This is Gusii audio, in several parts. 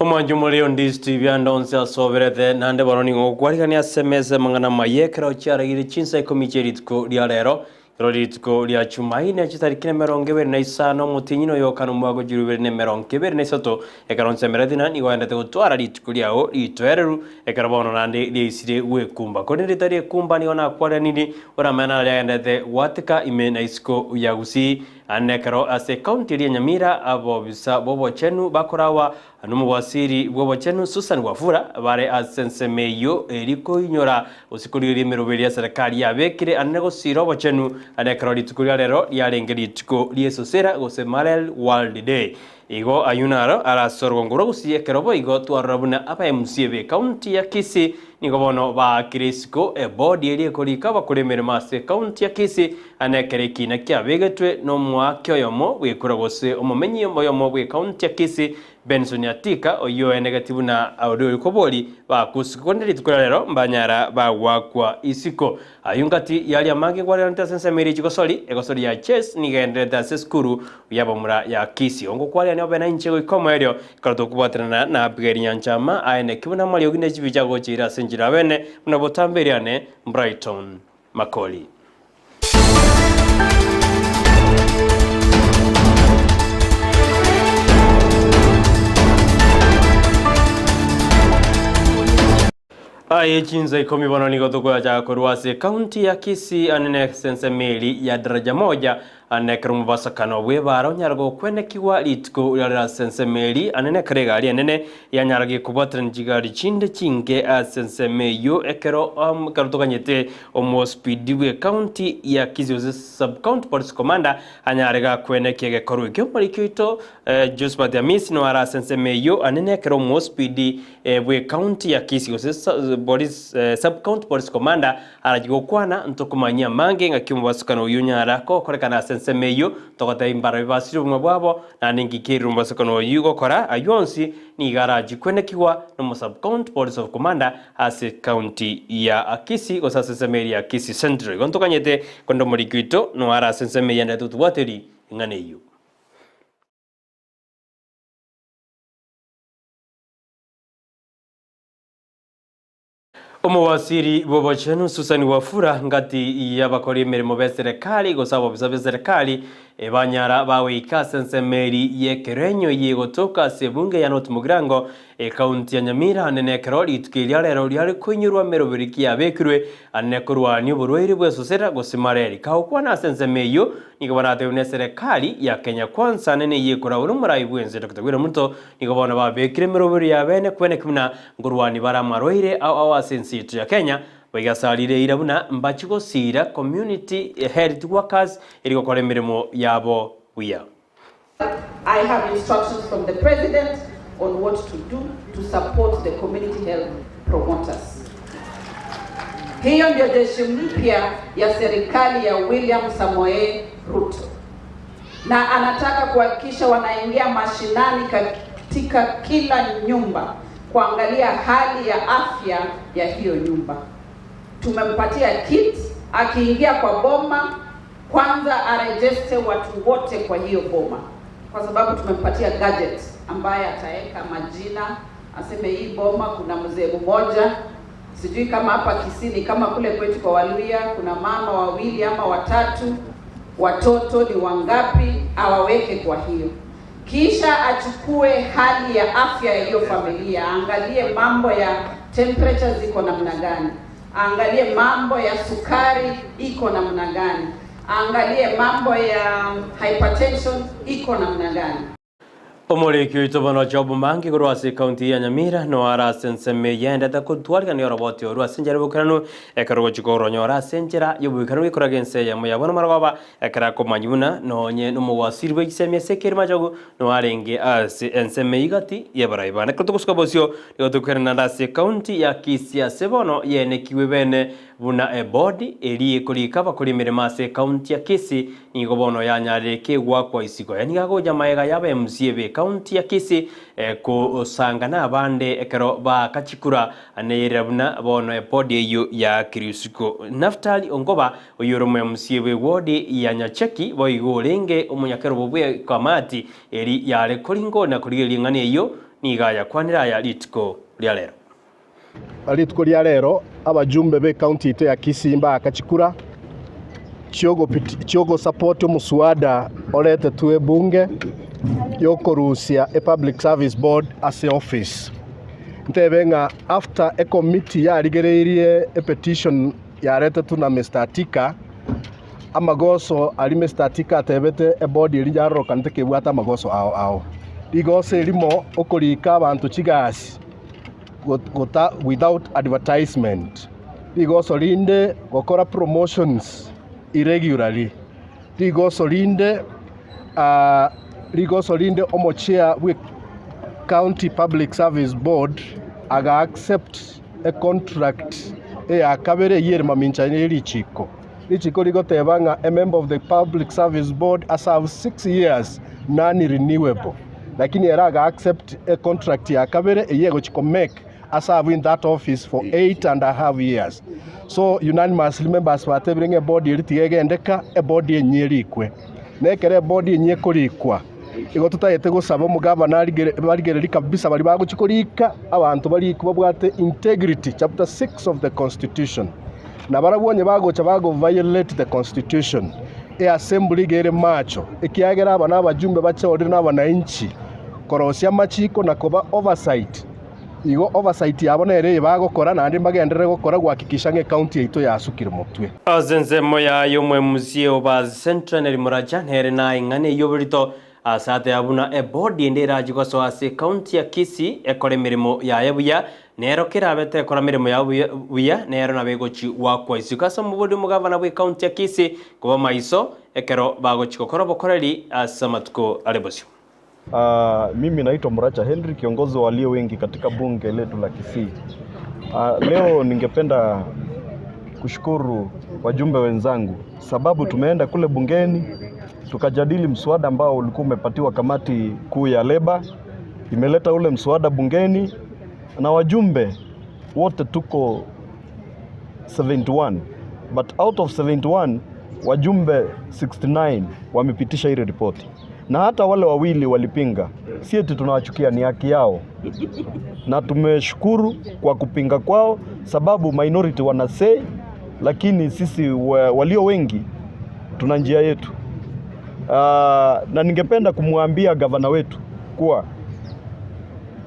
Omwancho omoriri ondisti bianda onsi asoberete, naende bono nigo ngokwarigania ase emesa y'amang'ana amaya ekero chiaragire chinsa ikomi chie rituko ria rero, ekero rituko ria Chumaine chitariki nemerongo ebere na isano omotienyi noyokana omwaka o chilifu ibere na emerongo ebere na isato, ekero nsemereti ng'a nigo oendete gotwara rituko riao ritoereru, ekero bono naende riaisire gwekumba. Korende ritari ekumba nigo nakwaraniri, oramanye naro riagendete gwateka ime na isiko ya Gusii. Naende ekero ase ekaunti eria ya Nyamira abobisa b'obochenu bakorawa nomobwasiri bw'obochenu Susan Wafula bare ase ensemo eyio eri koinyora gose korigereria emeroberi ya serikali yabekire anene gosiira obochenu naende ekero rituko ria rero riarenge rituko ri'esosera gose Marel World Day. Igo ayio naro are ase orogongo rwa Gusii ekero boigo twarora buna aba MCA b'ekaunti ya Kisii nigo bono baakire isiko ebodi eria ekorika abakora emeremo ase ekaunti ya Kisii Ane ekero ekiina kiabegetwe nomoaki oyomo bw'ekura gose omomenyi oyomo bw'ekaunti ya Kisii, Benson Atika, oyio oenegeti buna oria ore kobori bakusiko korende rituko ria rero mbanyara bagoakwa isiko. Ayio ngati yaria amange gwareranete ase ensemo eria chigosori, egosori ya Chess nigo egendererete ase esukuru y'abamura ya Kisii. Ongokwariania obe nainche goika omoerio, ekero tokobwaterana na Abigail Nyanchama aeneki buna amariogi ne chibicha agocheire ase enchera abene buna botambe eriane Brighton Makori. Aye chinsa ikomi bono nigo tokoyachaka korwa ase ekaunti ya Kisii ane ase ensemo eri ya Daraja Moja ane ekero omobasakano bw'ebaara onyare gokwenekigwa rituko riarero ase ensemo eri ane nekero egari enene yanyara gekobwaterania chigari chinde chinke ase ensemo eyio ekero ekero toganyete Omospidi bw'ecounty ya Kisii gose Sub County Police Commander anyare gakwenekia egekorwa ekio. Omoriki oito Josphat Amisi noyo are ase ensemo eyio anene ekero omospidi bw'ecounty ya Kisii gose Police Sub County Police Commander arachie gokwana ntokomanyia amange ng'aki omobasukano oyio onyara gokorekana ase ensemo eyio togotebia mbarabwo basire obogima bwabo naende inki kerire omobasukano oyio gokora ayio onsi nigo arachie kwenekigwa nomo Sub County Police of Commander ase county ya Kisii gose ase ensemo eria ya Kisii Central. Igo ntokanyete korende omoriki oito noyo are ase ensemo eyio aendete gotobwateri ing'ana eyio. Omowasiri bw'obochenu Susan Wafula ngati y'abakori emeremo b'eserekari gose abobisa b'eserekari ebanyara bagoika ase ensemo eri y'ekerenyo eyio egotoka ase ebunge ya North Mugirango Ekaunti ya Nyamira ande nekero rituko eria rero riare koinyorwa meroberi ki yabekirwe ande korwania oborwaire bw'esosera gose mareri. Kagokwana ase ensemo eyio nigo baratebiwe neserekari ya Kenya Kwanza ande neyio ekoragwa nomorai bwense Doctor William Ruto nigo bono babekire emeroberi yabene kweneki buna nkorwania bare amarwaire ao ao ase ense yaito ya Kenya baigasarire eira buna mbachi gosiira community health workers eri gokora emeremo yabo buya. I have instructions from the president on what to do to support the community health promoters. Hiyo ndio jeshi mpya ya serikali ya William Samoei Ruto, na anataka kuhakikisha wanaingia mashinani katika kila nyumba kuangalia hali ya afya ya hiyo nyumba. Tumempatia kit, akiingia kwa boma kwanza arejeste watu wote kwa hiyo boma, kwa sababu tumempatia gadget ambaye ataweka majina, aseme hii boma kuna mzee mmoja, sijui kama hapa Kisii kama kule kwetu kwa Waluya kuna mama wawili ama watatu, watoto ni wangapi, awaweke kwa hiyo kisha achukue hali ya afya ya hiyo familia, aangalie mambo ya temperature ziko namna gani, aangalie mambo ya sukari iko namna gani, aangalie mambo ya hypertension iko namna gani. Omoriki oito bono Job Mangi korwa ase ekaunti ya Nyamira no are ase ensemo eye aendete kotwarigania oroboti orwo ase enchera y'oboikeranu ekero ogochia koronyora ase enchera y'oboikeranu gekoraga ense eyemo ya bono marogoba ekero akomanywa buna nonye nomowasiri bwe chisemi ase ekerima chogo no arenge ase ensemo eyio gati y'abarai bande. Ekero togosuka bosio nigo tokoirana naende ase ekaunti ya Kisii ase bono yenekigwe bene. Buna ebodi eria ekorika abakori emeremo ase ekaunti ya Kisii nigo bono yanyarire kegwakwa isiko. Aya nigo agocha magega ya aba MCA be ekaunti ya Kisii kosanga na abande ekero baaka chikura neyerera buna bono ebodi eyio yaakirwe isiko. Naftali Ongoba oyio ore omo MCA bwe ewodi ya Nyacheki boigo orenge omonyakerobo bwe ekamati eri yare koringo na korigereria eng'ana eyio nigo ayakwanire aya rituko ria rero. Rituko ria rero abajumbe b'ecounty yaito ya Kisii mbaaka chikura chiogosupport omosuada oretetwe ebunge yokorusia epublic service board ase office. Ntebe ng'a after ecommittee yarigereirie epetition yaretetwe na Mister Atika, amagoso aria Mister Atika atebete eboard eria yarorokanete kebwate amagoso ao ao. Rigoso erimo okorika abanto chigasi. Without advertisement, rigoso rinde gokora promotions irregularly, rigoso rinde rigoso rinde omochia bwe County Public Service Board aga accept econtract eya kabere eyio ere mamincha ye richiko. Richiko rigoteba ng'a a member of the Public Service Board aserve 6 years non renewable. Lakini ere aga accept e contract ya kabere eyio egochi ko make aserve in that office for 8.5 years. So unanimously members batebire ng'a eboard eria tiga egendeka, eboard enyia erikwe. Na ekero eboard enyia ekorikwa, igo totagete gosaba omogavana arigere barigererie kabisa baria bagochi korika, abanto barikwe babwate integrity, chapter 6 of the constitution. Na barabwo onye bagocha bago violate the constitution, eassembly iga ere macho, ekiagera aba nabajumbe bachorire nabananchi korosia amachiko na koba oversight. Igo oversight yabo nere eye bagokora naende mbagenderere gokora gohakikisha ng'a ecounty yaito yasukire motwe. Ase ensemo yaye omwemusie o Bazi Central Henry Muracha nere naing'ana eyio oborito ase ateba buna ebodi ende erache gosoa ase ecounty ya Kisii ekore emeremo yaye buya Nero kerabe tekora meremo yao buya, nero nabo egochi goakwa isiko ase omobori omogavana bw'ecounty ya Kisii koba maiso ekero bagochi gokora obokoreri ase amatuko are bosio. Mimi naitwa Muracha Henry, kiongozi wa walio wengi katika bunge letu la Kisii. Leo ningependa kushukuru wajumbe wenzangu sababu tumeenda kule bungeni tukajadili mswada ambao ulikuwa umepatiwa kamati kuu ya leba, imeleta ule mswada bungeni na wajumbe wote tuko 71 but out of 71 wajumbe 69 wamepitisha ile ripoti, na hata wale wawili walipinga. Si eti tunawachukia, ni haki yao, na tumeshukuru kwa kupinga kwao, sababu minority wana say, lakini sisi walio wengi tuna njia yetu. Na ningependa kumwambia gavana wetu kuwa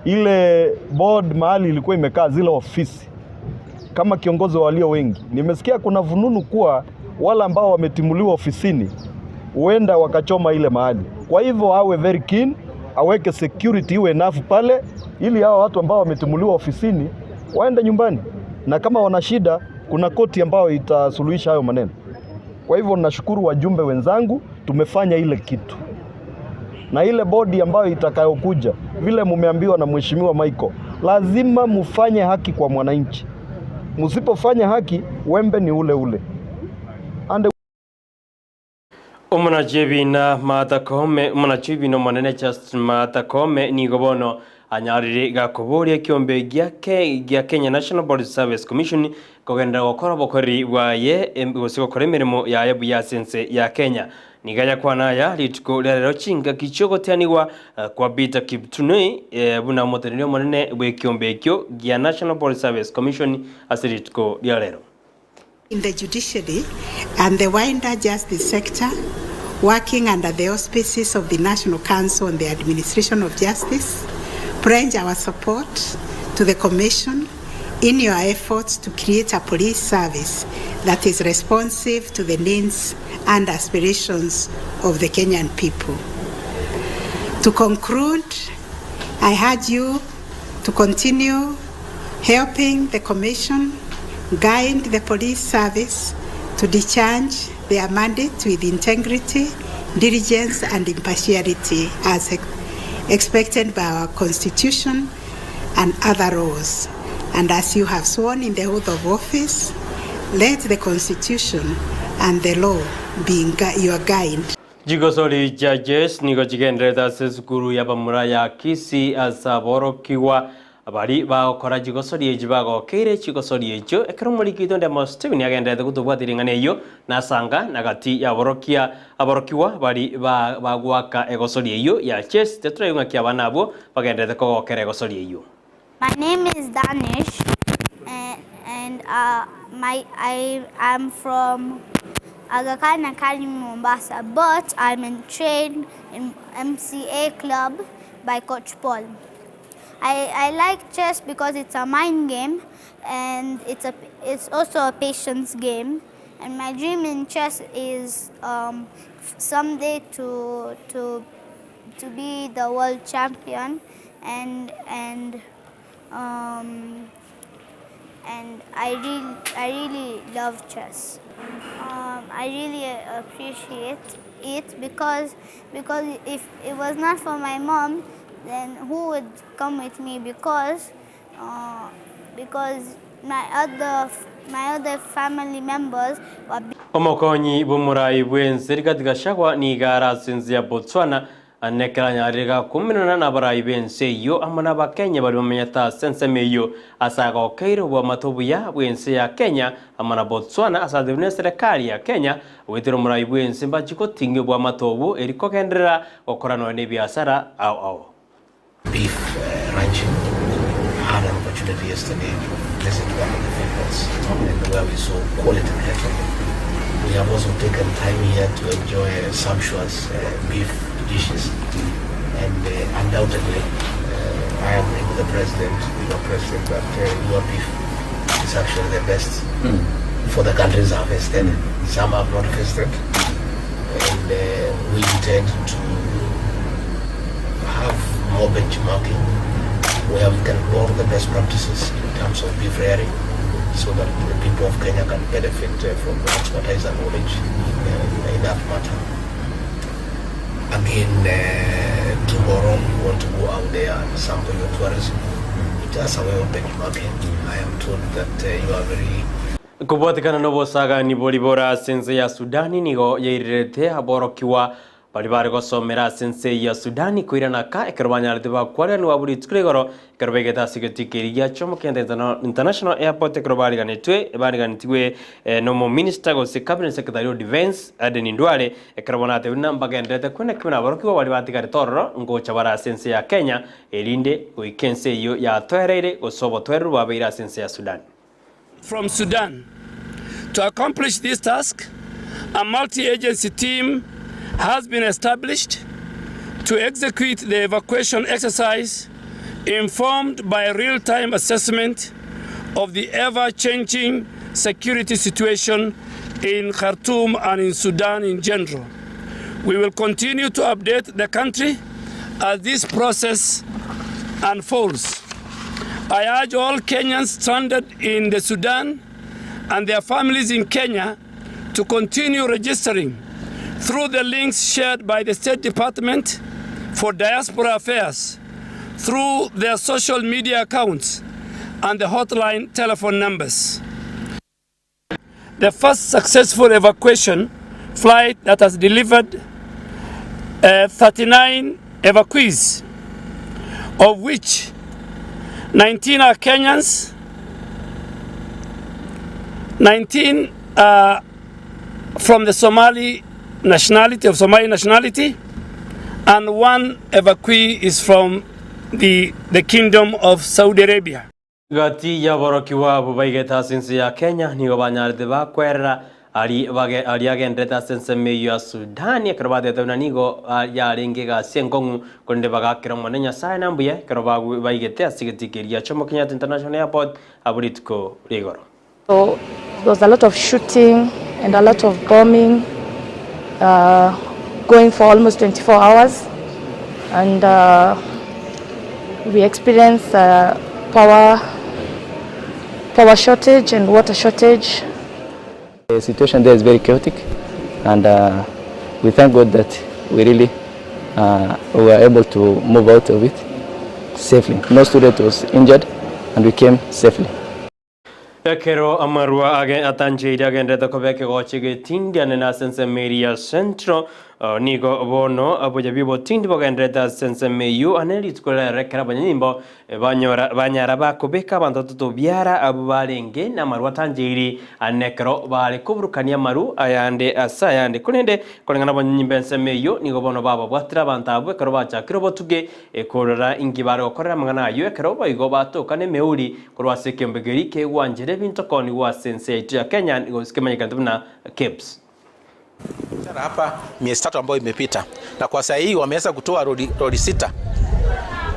ile board mahali ilikuwa imekaa zile ofisi, kama kiongozi wa walio wengi, nimesikia kuna fununu kuwa wale ambao wametimuliwa ofisini huenda wakachoma ile mahali. Kwa hivyo awe very keen, aweke security iwe enough pale, ili hawa watu ambao wametimuliwa ofisini waende nyumbani, na kama wana shida, kuna koti ambayo itasuluhisha hayo maneno. Kwa hivyo nashukuru wajumbe wenzangu, tumefanya ile kitu na ile bodi ambayo itakayokuja, vile mumeambiwa na Mheshimiwa Michael, lazima mufanye haki kwa mwananchi. Msipofanya haki, wembe ni ule ule. And Omonachi ebina Martha Koome, Omonachi ebina omonene Justin Martha Koome nigo bono anyarire gakoboria ekiombe giake gia Kenya National Police Service Commission kogenderera gokora obokoreri bwaye gose gokora emeremo yaye buya ase ense ya Kenya. Nigo ayakwana aya rituko ria rero chingaki chiogoteanigwa kwa Peter Kiptunui buna omoteneneri omonene bw'ekiombe ekio gia National Police Service Commission ase rituko ria rero. In the judiciary and the wider justice sector, working under the auspices of the National Council on the Administration of Justice, pledge our support to the Commission in your efforts to create a police service that is responsive to the needs and aspirations of the Kenyan people. To conclude, I urge you to continue helping the Commission guide the police service to discharge their mandate with integrity, diligence, and impartiality as expected by our Constitution and other laws. And as you have sworn in the oath of office, Let the Constitution and the law be your guide. Chigosori chia Jes nigo chigendererete ase esukuru y'abamura ya Kisii ase aborokigwa baria bagokora chigosori echi bagokeire chigosori echio. Ekero omoriki oito Ndemo Stephen agendererete gotobwatia ring'ana eyio nasanga na gati y'aborokia aborokigwa baria bagoaka egosori eyio ya Jes tetoraigu ng'aki abana abwo bagendererete kogokera egosori eyio. My name is Danish and, and uh, my, I am from Aga Khan Academy, Mombasa, but I'm in trained in MCA club by Coach Paul. I, I like chess because it's a mind game and it's, a, it's also a patience game. And my dream in chess is um, someday to, to, to be the world champion and, and, um, and I, really, I really love chess. Um, I really appreciate it because, because if it was not for my mom, then who would come with me because, uh, because my other, my other family members were Omokonyi bw'omorai bw'ense Rigathi Gachagua nigo are ase ense ya Botswana Ane ekero anyarire gakuminana nabarai b'ense eyio amo n'Abakenya baria bamenyete ase ensemo eyio, ase agokeire oboamate obuya bw'ense ya Kenya amo na Botswana ase atebiwe neserekari ya Kenya goetera omorai bw'ense mbachie goting'ia oboamate obwo eri kogenderera gokora nonya nebiasara ao ao. Beef ranching had an opportunity yesterday to visit one of the feedlots and where we saw quality cattle. We have also taken time here to enjoy sumptuous beef dishes and undoubtedly I agree with the president, your president, that your beef is actually the best for the countries harvested. Some have not visited and we intend to have more benchmarking where we can borrow the best practices in terms of beef rearing so that the people of Kenya can benefit from the expertise and knowledge in, in that matter. Again, tomorrow we want to go out there and sample your tourism. Just a way of benchmarking. I am told that you are very Kobwatekana nobosagani boria bore ase ense ya Sudani nigo yairerete aborokigwa Baria bare gosomera ase ense eyio ya Sudani koirana ka ekero banyarete bakwareranigwa buna rituko ria igoro ekero baigete ase egetii keria gia Jomo Kenyatta International Airport ekero bariganetwe bariganetigwe nomominista gose Cabinet Secretary o Defence Aden Duale ekero bono atebire buna mbagendererete kwena kimwe nabarokigwa baria batigarete ororo ngocha bare ase ense ya Kenya erinde goika ense eyio yatoereire gose obotoereru bwabeire ase ense ya Sudani. From Sudan. To accomplish this task, a multi-agency team has been established to execute the evacuation exercise informed by real-time assessment of the ever-changing security situation in Khartoum and in Sudan in general. We will continue to update the country as this process unfolds. I urge all Kenyans stranded in the Sudan and their families in Kenya to continue registering through the links shared by the State Department for Diaspora Affairs, through their social media accounts and the hotline telephone numbers. The first successful evacuation flight that has delivered 39 evacuees, of which 19 are Kenyans, 19 are from the Somali nationality, of Somali nationality, and one evacuee is from the, the Kingdom of Saudi Arabia. Gati y'aborokigwa abwo baigete ase ense ya Kenya nigo banyarete bakwerera aria bage aria agenderete ase ensemo eyio ya Sudani ekero batebete buna nigo yarenge egasi enkong'u korende bagakera Omonene Nyasae na mbuya ekero bagwe baigete ase egetii keria gia Jomo Kenyatta International Airport abwo rituko ria igoro. So there was a lot of shooting and a lot of bombing uh, going for almost 24 hours and uh, we experienced uh, power, power shortage and water shortage. The situation there is very chaotic and uh, we thank God that we really uh, were able to move out of it safely. No student was injured and we came safely. Ekero amarwa age atancheiri agenderete koba ekegochi getindi anene ase ensemo eria ya Central, nigo bono oboyabi obotindi bogendererete ase ensemo eyio ane rituko rero ekero abanyanyimbo banyora banyara bakobeka abanto batato biara abwo barenge namarwa atancheiri ane ekero bare koburukania amaru ayande ase ayande. Korende koreng'ana abanyanyimbo ensemo eyio nigo bono bababwatire abanto abwo ekero bachakire obotuge Ekorora inki bare gokorera amang'ana ayio ekero boigo batoka nemeuri korwa ase ekeombe keria kegwanchera ebinto koonigwa ase ense yaito ya Kenya gose kemanyekanete buna Kebs. Biashara hapa miezi tatu ambayo imepita na kwa saa hii wameweza kutoa lori, lori sita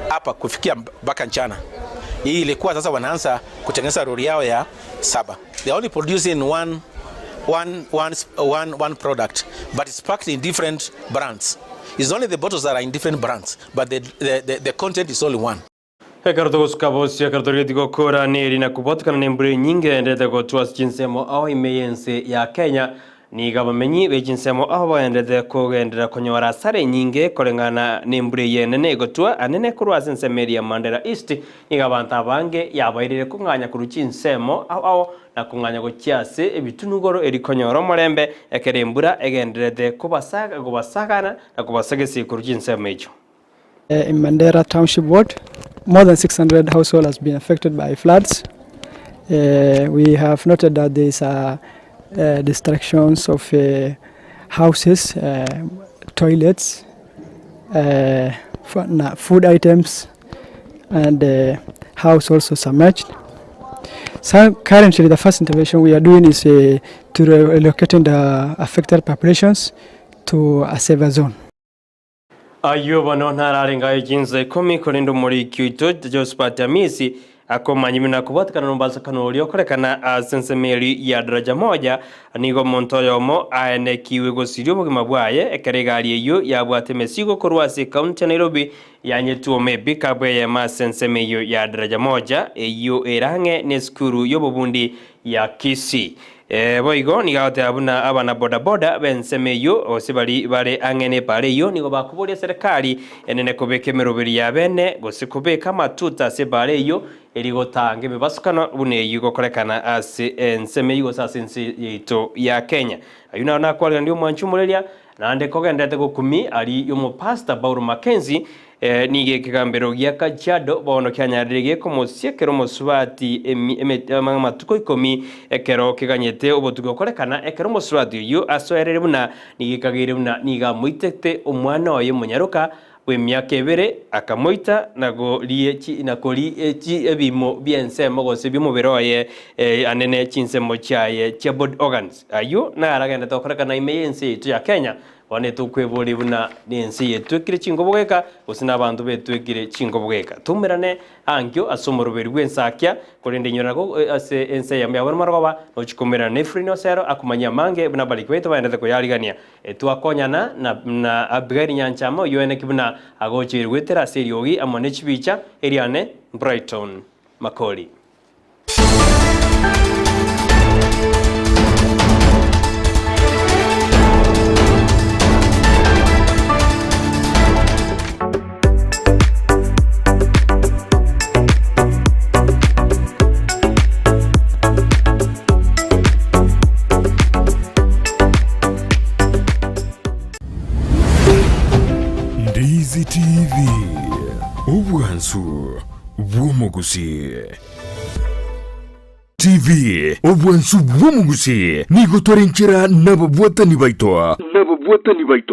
hapa kufikia mpaka jana. Hii ilikuwa sasa wanaanza kutengeneza lori yao ya saba. They are only producing one, one, one, one, one product but it's packed in different brands. It's only the bottles that are in different brands but the, the, the, the content is only one. Ekero togosuka bosio, ekero torigetie gokora neri na kobwatekana nembura enyinge yaenderete gotwa ase chinsemo ao ime y'ense ya Kenya, nigo abamenyi be chinsemo ao bagenderete kogenderera konyora asara enyinge koreng'ana nembura eye enene egotwa anene korwa ase ensemo eria ya Mandera East. Nigo abanto abange yabairire kong'anya korwa chinsemo ao ao na kong'anya gochia ase ebitunu igoro erio konyora omorembe ekero embura egendererete kobasagana na kobasagesia korwa chinsemo echio. In Mandera Township Ward, more than 600 households has been affected by floods. We have noted that there is a destructions of houses, toilets, food items and house also submerged. So currently the first intervention we are doing is to relocating the affected populations to a safer zone. Ayio bono nararenge aye chinsa ikomi, korende omoriki oito Josephat Amisi akomanya buna kobwatekana nomobasokano oria okorekana ase ensemo eria ya Daraja Moja, nigo omonto oyomo aenekiwe gosiria obogima bwaye ekero egari eyio yabwate emesigo korwa ase ekaunti ya Nairobi yanyetwoma epikapu eyemo ase ensemo eyio ya Daraja Moja eyio ere ang'e nesukuru y'obobundi ya Kisii. Boigo nigo agoteba buna abana bodaboda b'ensemo eyio, gose baria bare ang'e nepaara eyio, nigo bakoboria serikali enene kobeka emeroberi ya bene, gose kobeka amatuta ase epaara eyio, erio gotanga emebasukano buna eyio egokorekana ase ensemo eyio gose ase ense yaito ya Kenya. Ayio naro nakwarigania omwanchi omoreria, naende kogendererete gokumia aria y'omopastor Paul Mackenzie, Nigo ekegambero gia Kajiado bono kianyarire gekomosiekera omosubati amatuko ikomi ekero keganyete obotuki gokorekana ekero omosubati oyio asoereire buna nigo ekageire buna nigo amoitete omwana oye omonyaroka bw'emiaka ebere akamoita na koria ebimo bi'ensemo gose bi'omobere oye anene chinsemo chiaye chia body organs. Ayio naragenderete gokorekana ime y'ense yaito ya Kenya. Bono etokweboria buna nense yetwekire chingobo geka, gose nabanto betwekire chingobo geka. Toumerane ankio ase omoroberi bw'ensakia, korende inyora nako ase ense eyemo ya bono marogoba, nochie koumerana na Efraini Osero akomanyia amange buna abariki baito baendete koyarigania. Twakonyana na na Abigaili Nyanchama oyio oeneki buna agocheire goetera ase eriogi amo ne chibicha, eriane Brighton Makori. Ndizi TV, obwansu bw'omogusii. TV, obwansu bw'omogusii, nigo tore nchera nababwatani baito. Nababwatani baito.